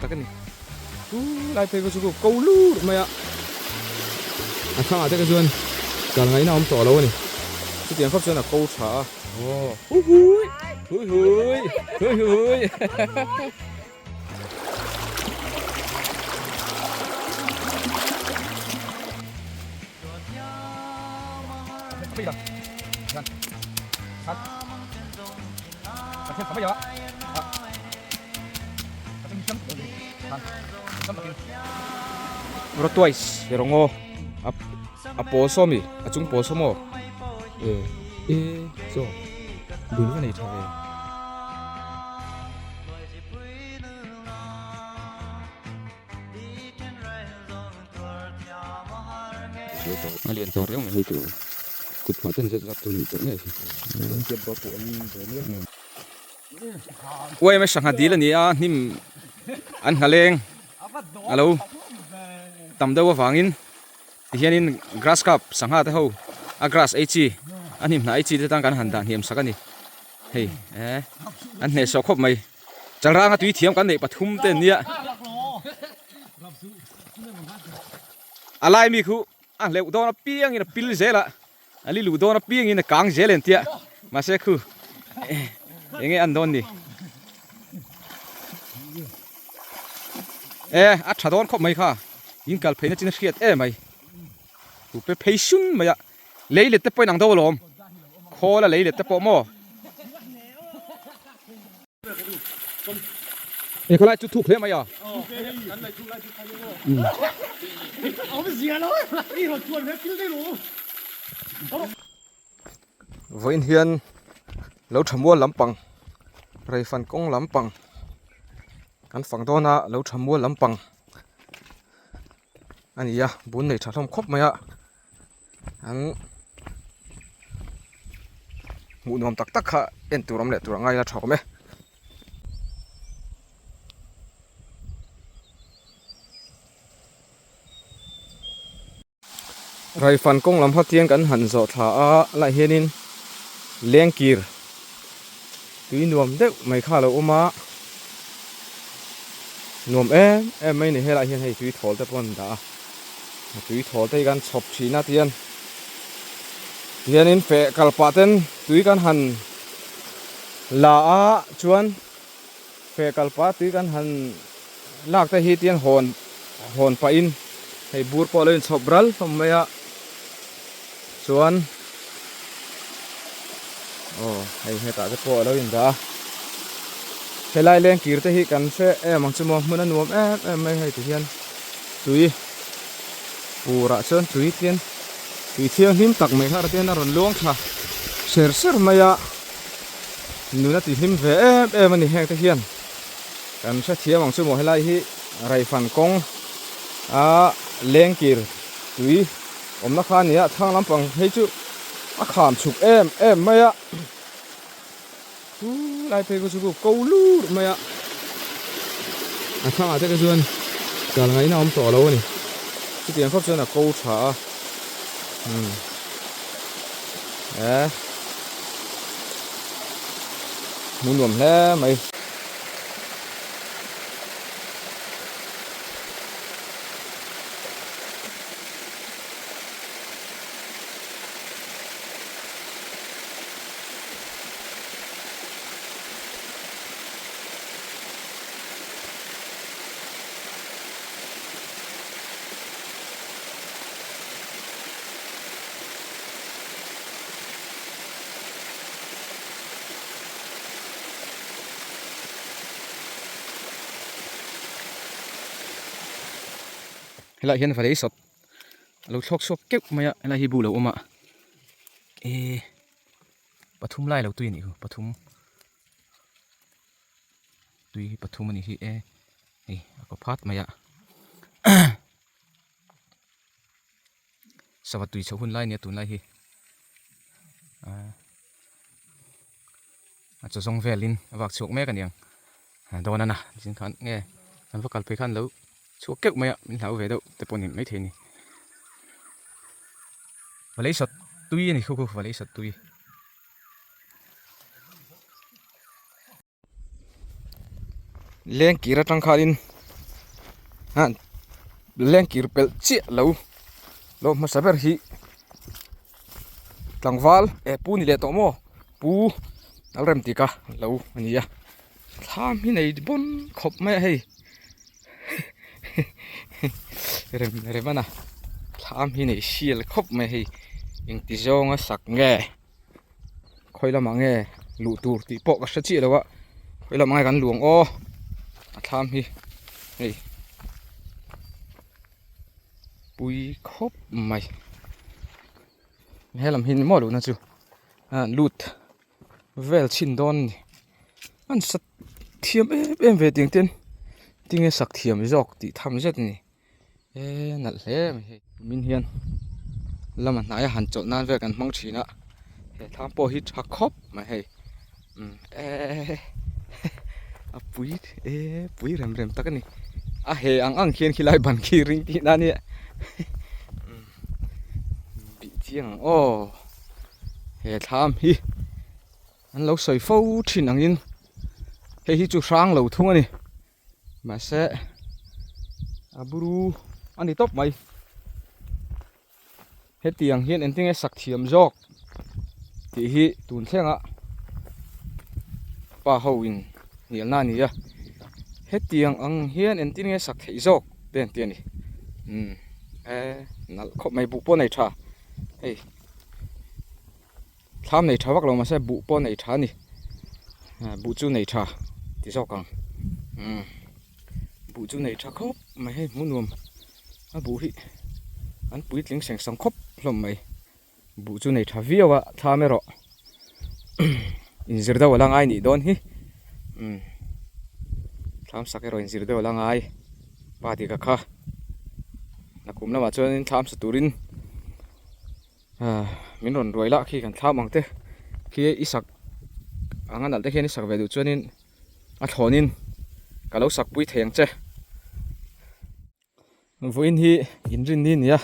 tak a ni. Chu lai phei kha chu ko lut mai a, a thlangah te kha chuan kal ngaihna a awm tawh lo a ni. Chutiang khawp chuan a ko tha a. Aw hui hui hui hui hui hui. Rotwise rawng aw a pawl saw mi a chung pawl saw maw e e chaw dul ka nei tha ve. A lian tawh riau mai hei chu kut phah ten zet zat chu nih tawh ngei hi. Uaima sangha dil a ni a hnim an nghaleng a lo tam deuh avangin tihianin grass carp sangha te ho a grass ei chi a hnim hnah ei chi te tan kan han dah hniam sak a ni hei eh an hnehsawh khawp mai. Chalranga tui thiam kan neih pathum te an nia. A lai mi khu a hleuh dawn apiangin a pil zel a, a li luh dawn apiangin a kang zel en tia mahse khu eng nge an dawn ni. E a tha dawn khawp mai kha in kal pheina chin a hriat em mai. Thu pe phei sun mai a. Lei let te pawh in ang deuh alawm. Khawl a lei let te pawh maw. E khalai chu thuk hle mai a. Vawiin hian lo tha mual lampang Reifan kawng lampang kan fang dawn a lo tha mual lampang a ni a bun nei tha hlawm khawp mai a. An hmuh nuam tak tak kha en tur awm leh tur a ngai la tha awm e. Raifan kawng lam hatiang kan han zawh thla a lai hianin lengkir tui nuam deuh mai kha a lo awm a nuam em em mai a ni helaiah hian hei tui thawl te pawh an dah a. A tui thawl te hi kan chhawp thin a tihian tihianin feh kal pah ten tui kan han la a chuan feh kal pah tui kan han lak te hi tihian hawn hawn pahin hei bur pawh a lo inchhawp ral hlawm mai a chuan aw hei hetah te pawh a lo indah a helai lengkir te hi kan hre em ang chu maw hmun a nuam em em mai hei tihian. Tui purah chuan tui tian tui thianghlim tak mai kha tian a rawn luang thla ser ser mai a, nun a ti hlim ve em em a ni heng te hian kan hrethiam ang chu maw helai hi Raifan kawng a lengkir tui awmna kha a ni a thlang lampang phei chu a kham chhuk em em mai a Chu lai phei kha chu ko lut mai a, a thlangah te kha chuan kal ngaihna a awm tawh lo a ni. Chutiang khawp chuan a ko tha a, umm eh hmuh nuam hle mai. Helaiah hian va lei sawt a lo thlawk chhuak keuh mai a helai hi bu lo awm a ehh. Pathum lai lo tui a nih hu pathum tui hi pathum a nih hi e hei a kaw phat mai a sava tui chhoh hun lai a nia tunlai hi a chaw zawng velin a vak chhuak mek a niang dawn a na zing khan nge kan va kal phei khan lo chhuak keuh mai a min hlau ve deuh te pawh a ni maithei a ni. Va lei sat tui a ni khu khu va lei sat tui. Leng kir atang khanin. Lengkir pelh chiah lo lo hmasa ber hi tlangval eh pu ni leh tawh maw pu Lalremtika lo a ni a thlam hi nei bawn khawp mai a hei rem rem a na thlam hi nei sial khawp mai a hei engti zawnga sak nge. Khawi lamah nge luh tur tih pawh ka hre chiah lo a khawi lamah nge kan luang aw a thlam hi hei pui khawp mai helam hi ni maw luhna chu a lut vel chhin dawn a ni an sak thiam em em ve tiang ten tinge sak thiam zawk tih tham zet a ni. Eee nalh hle mai hei min hian lama hnaia han chawlh nan vel kan hmang thin a he thlam pawh hi tha khawp mai hei umm eee a pui eee pui rem rem tak a ni a he ang ang khian khilai ban khi ring tih na nia bih chiang ang aw he thlam hi an lo sawi fo thin angin hei hi chu hrang lo thung a ni. Mahse a buru a ni tawp mai. Hetiang hian engtin nge sak thiam zawk tih hi tun thlenga pa ho in hnialna a ni a. Hetiang ang hian engtin nge sak theih zawk te an ti a ni. Umm e nalh khawp mai buh pawh a nei tha hei. Thlam nei tha vak lo mahse buh pawh nei tha a ni. Buh chu nei tha ti zawk ang. Umm buh chu nei tha khawp mai hei hmuh nuam a buh hi an puitling seng sawng khawp hlawm mai. Buh chu nei tha viau a thlam erawh inzir deuh a la ngai nih dawn hi. Umm thlam sak erawh inzir deuh a la ngai pa tih ka kha. Nakum lamah chuanin thlam sa turin. Min rawn ruai lah khi kan thlam ang te khi i sak ang a nalh te khian i sak ve duh chuanin a thlawnin ka lo sak pui thei ang che. Vawiin hi inrin ni a ni a,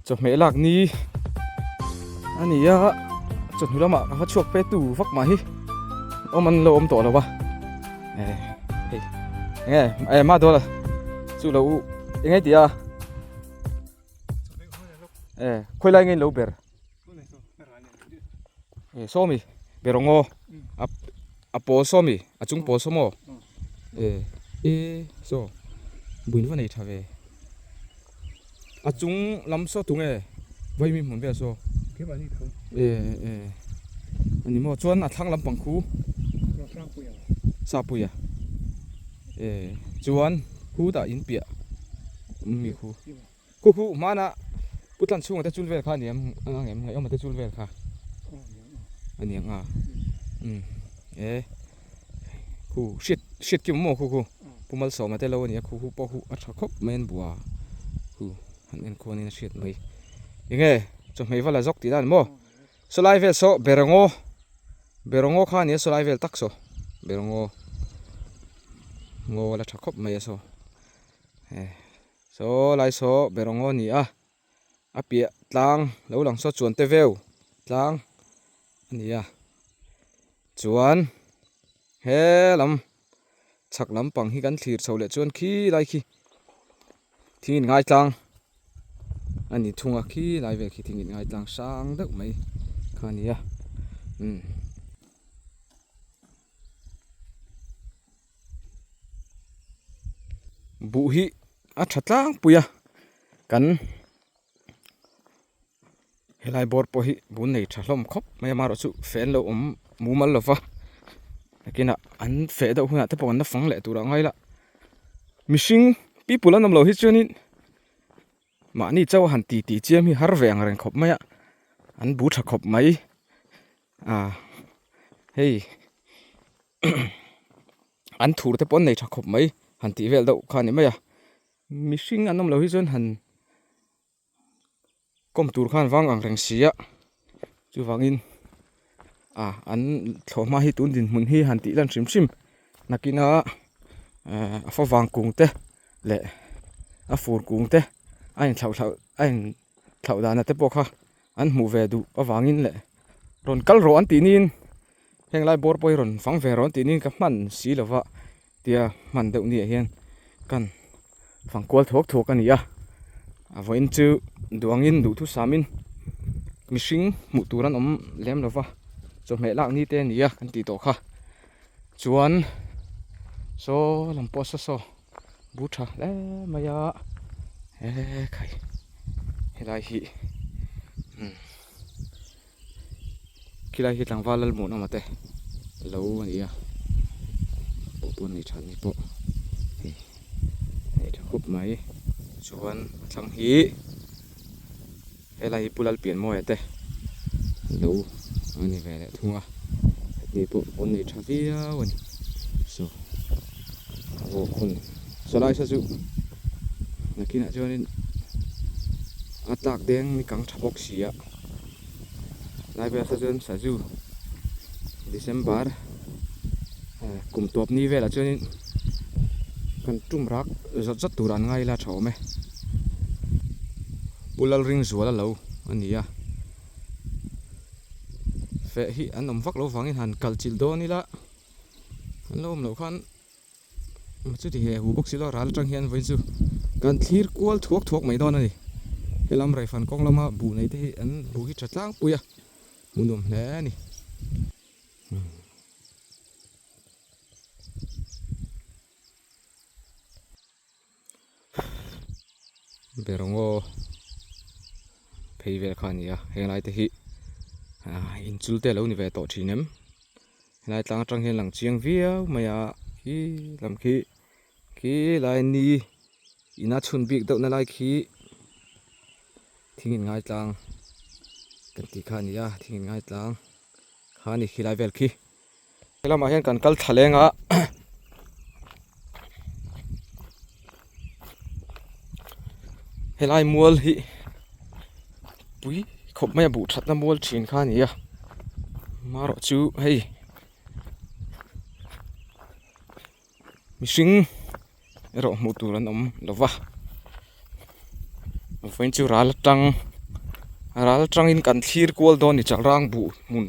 chawhmeh lak ni a ni a, chawhnu lamah ka va chhuak pe tu vak mah hi awm an lo awm tawh lo a, hei enge eh mah dawl a chu lo eng nge tih a. Eh, khawi lai nge in lo ber? Eh, sawmi ber ang aw. A a pawl sawmi, a chung pawl sawm aw. Eh, e saw buin va nei tha ve. A chung lam saw tunge vaimi hmun vel saw. Eh eh ani maw chuan a thlang lampang khu Sapuia. Eh chuan khutah in piah mi khu. Khu khu hmana pu tlan chhunga te chul vel kha a ni ang em ngaihawma te chul vel kha a ni ang a umm e khu hriat hriat kim maw khu khu pu malsawma te lo a ni a khu khu pawh khu a tha khawp mai an bua khu han en khuan in a hriat mai enge chawhmeh va la zawk tih dan maw sawlai vel saw berangaw berangaw kha a ni a sawlai vel tak saw berangaw ngaw la tha khawp mai a saw e. Saw lai saw ber ang aw a ni a, a piah tlang lo lang saw chuan te veu tlang a ni a, chuan he lam chhak lampang hi kan thlir chho leh chuan khi lai khi thing in ngai tlang a ni thung a khi lai vel khi thing in ngai tlang sang deuh mai kha a ni a umm. Buh hi a tha tlangpui a kan helai bawr pawh hi bun nei tha hlawm khawp mai a amaherawhchu feh an lo awm mumal lo va nakinah an feh deuh hunah te pawh an la fang leh tur ah ngai la mihring people an awm loh hi chuanin mahni chauh a han ti tih chiam hi har ve ang reng khawp mai a an bu tha khawp mai a hei. An thur te pawh an nei tha khawp mai han tih vel deuh kha a ni mai a mihring an awm loh hi chuan han kawm tur khan vang ang reng si a chuvangin ah an thlawh hma hi tun dinhmun hi han tih lan hrim hrim nakina eh a favang kung te leh a fur kung te a inthlauh thlauh a inthlauh dana te pawh kha an hmuh ve duh avangin leh rawn kal rawh an tih niin. Heng lai bawr pawh hi rawn fang ve rawn tih niin ka hman si lo va tia hman deuh ni ah hian kan Fang kual thuak thuak a ni a, a vawiin chu duangin duhthusamin mihring hmuh tur an awm lem lo va, chawhmeh lak ni te a ni a kan tih tawh kha. Chuan saw lam pawh saw saw bu tha hle mai a, ekhai helai hi umm. Khilai hi tlangval Lalmuanawma te lo a ni a, pawh pawh nei tha ni pawh hei nei tha khawp mai. Chuan a thlang hi helai hi Pu Lalpianmawia te lo a ni ve leh thung a, heti pawh pawn nei tha viau a ni. Saw vawk hun saw lai saw chu nakinah chuanin a tlak deng ni kang tha bawk si a. Lai velah chuan sazu December kum tawp ni velah chuanin kan tum rak zawt zawt tur an ngai ila tha awm e. Pu Lalringzuala lo a ni a, feh hi an awm vak lo vangin han kal chilh dawn ila an lo awm loh khan. Chuti he hu bawk si lo ral atang hian vawiin chu kan thlir kual thuak thuak mai dawn a ni. Helam Raifan kawng lama buh nei te hi an buh hi tha tlangpui a, hmu nuam hle a ni. Berongo phei vel kha a ni a heng lai te hi ah inchul te a lo ni ve tawh thin em helai tlang atang hian lang chiang viau mai a khi lam khi khi lai ni ina chhun bik deuh na lai khi thing in ngai tlang kan tih kha a ni a thing in ngai tlang kha a ni khilai vel khi. Helamah hian kan kal thla leng a helai mual hi pui khawp mai a buh thatna mual thin kha a ni a marawh chu hei mihring erawh hmuh tur an awm lo va vawiin chu ral atang ral atangin kan thlir kual dawn a ni chalrang buh hmun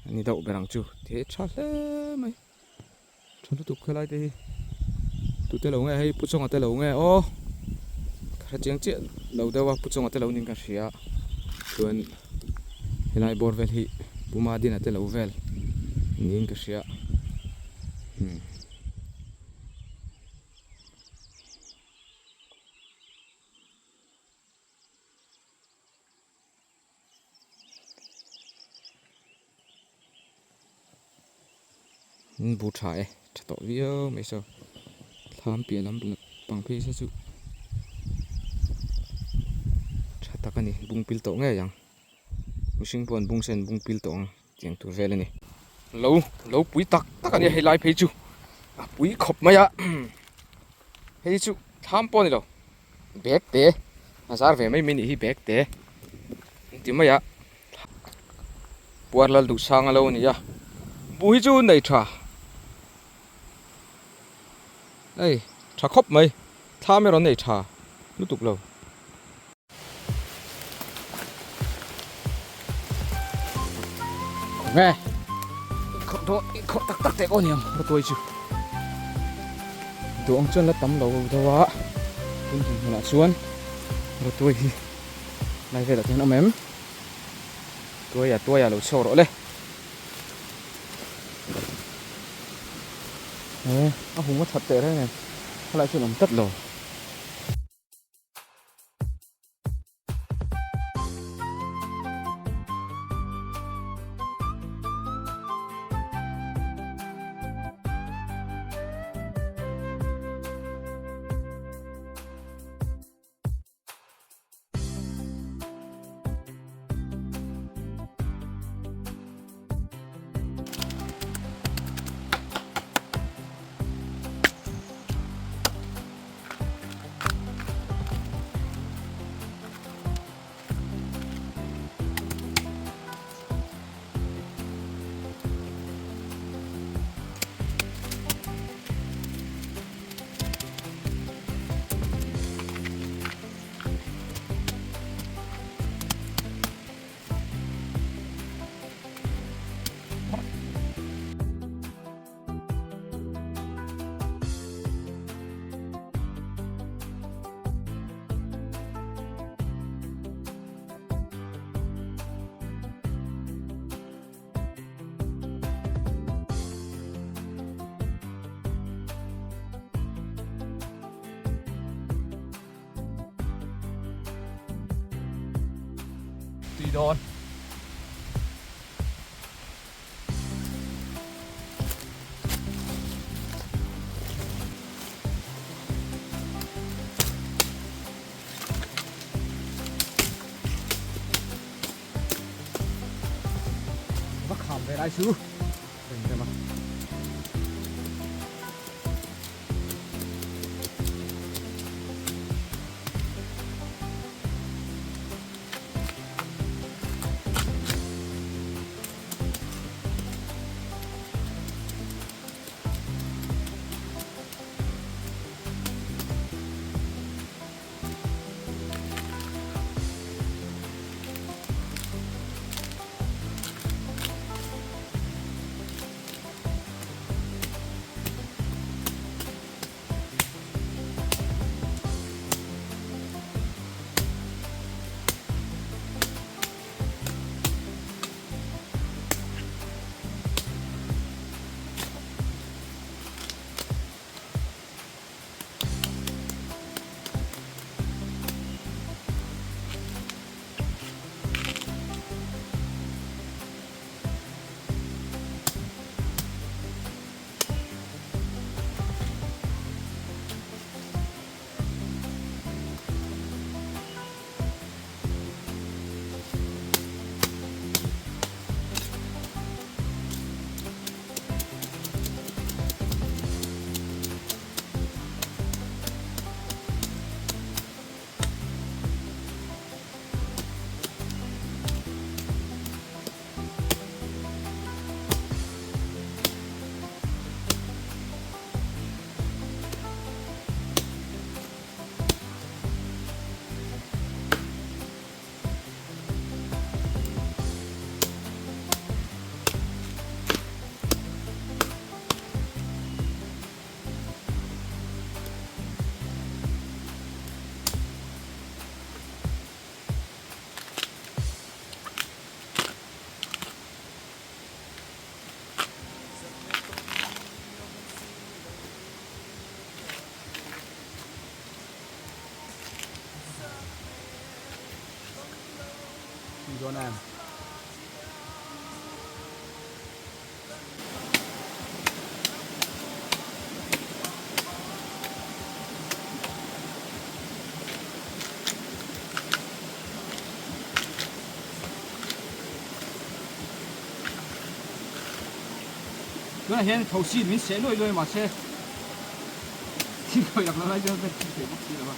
a ni deuh ber ang chu tih hi tha hle mai tha lutuk helai te hi tute lo nge hei pu chawnga te lo nge aw ka hre chiang chiah lo deuh a pu chawnga te lo niin ka hria chuan helai bawr vel hi pu madina te lo vel niin ka hria. Bu tha e tha tawh viau mai saw thlam piah lam pang phei se chu tha tak a ni bung pil tawh ngei ang mihring pawh an bung se an bung pil tawh ang. Tiang tur vel a ni. Lo lo pui tak tak a nia hei lai phei chu a pui khawp mai a hei chu thlam pawh a ni lo bag te a zar ve mai mai a nih hi bag te an ti mai a puar lal duh sang a lo a ni a buh hi chu nei tha hei tha khawp mai thlam erawh nei tha lutuk lo. Nge khawh dawn khawh tak tak teh aw niang rawtuai chu duh ang chuan la tam lo deuh a tun hmun hmunah chuan rawtuai hi lai velah te hian a awm em tuaia tuaia lo chhuak rawh le e a hung a that teh reng em helaiah chuan awm tlat lo. tui dawn. Va kham ve lai chu rem rem a. Tui dawn em? Tunah hian thosi min seh luai luai mahse thil khawih lak lo lai chuan ka thi thei bawk si lo a.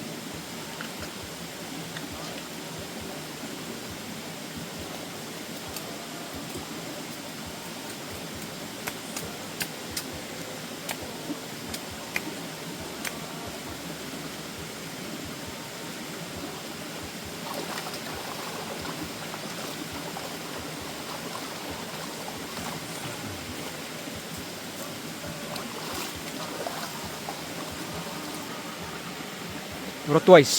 Rawtuais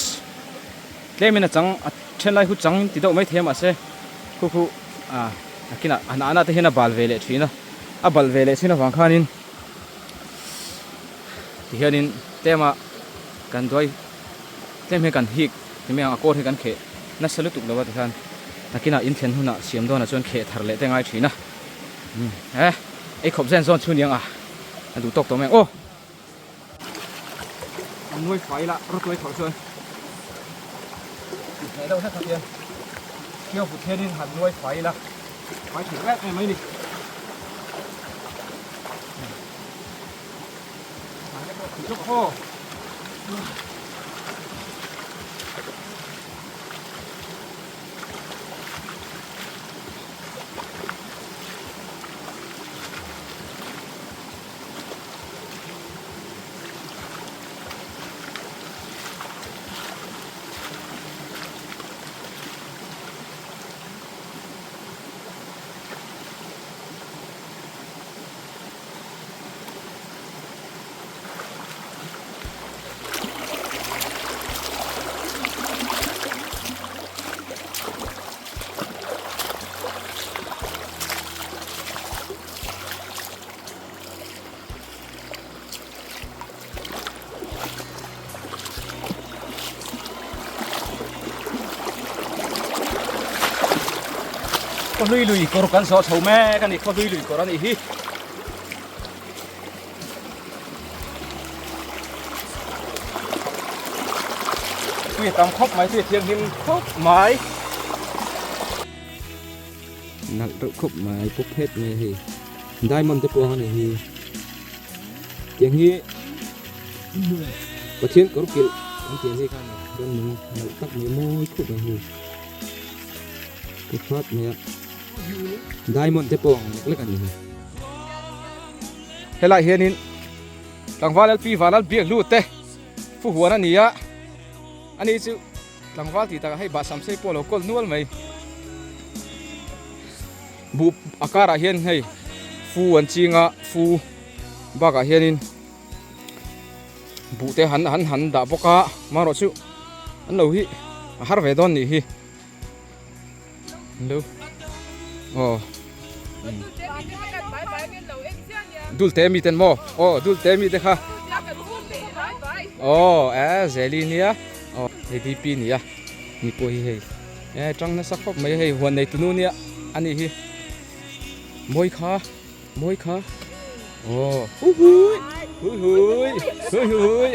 tlemin a chang a then lai hu chang ti deuh mai thei a mahse khu khu ah nakinah a hnah na te hian a bal ve leh thin a a bal ve leh thin avang khanin tihianin tlema kan duai tlem hian kan hik ti mai ang a kawr hi kan kheh nasa lutuk lo a tikhan nakinah in thlen hunah siam dawnah chuan kheh thar leh te ngai thin a umm eh ei khawp zen zawn chu niang a a duh tawk tawh mai ang aw. An nuai fai la rawtuai khawh chuan ti hneh deuh hlek kha hian kio vut hianin han nuai fai la fai thei em em mai ni. Khawhlui lui kawr kan zawh chho mek a ni, khawhlui lui kawr a nih hi. Tui a tam khawp mai, tui a thianghlim khawp mai. Nalh reuh khawp mai, pawp phet mai a hei. Diamond te pawh ang a nih hi. Tiang hi Pathian kawr kilh an tih ang hi kha a ni. Chuan nung nalh tak mai mawi khawp mai hei. Pawp phat mai a. Diamond te pawh ang lek lek a nih hi. Helaiah hianin tlangval LP Vanlal biak lut te fu huan a ni a, ani chu tlangval tih takah hei bahsam sei pawh a lo kawl nual mai. Buh a karah hian hei fu an ching a, fu bakah hianin buh te han han han dah bawk a, marawh chu an lo hi a har ve dawn nih hi. Hello. Oh. Dul te mi ten mo. Oh, dul te mi te kha. Oh, eh zeli nia. Oh, hei DP nia. Ni pawh hi hei. Eh tang nasa khawp mai hei huan nei tunu nia. Ani hi. Mawi kha. Mawi kha. Oh, hui hui. Hui hui. Hui hui.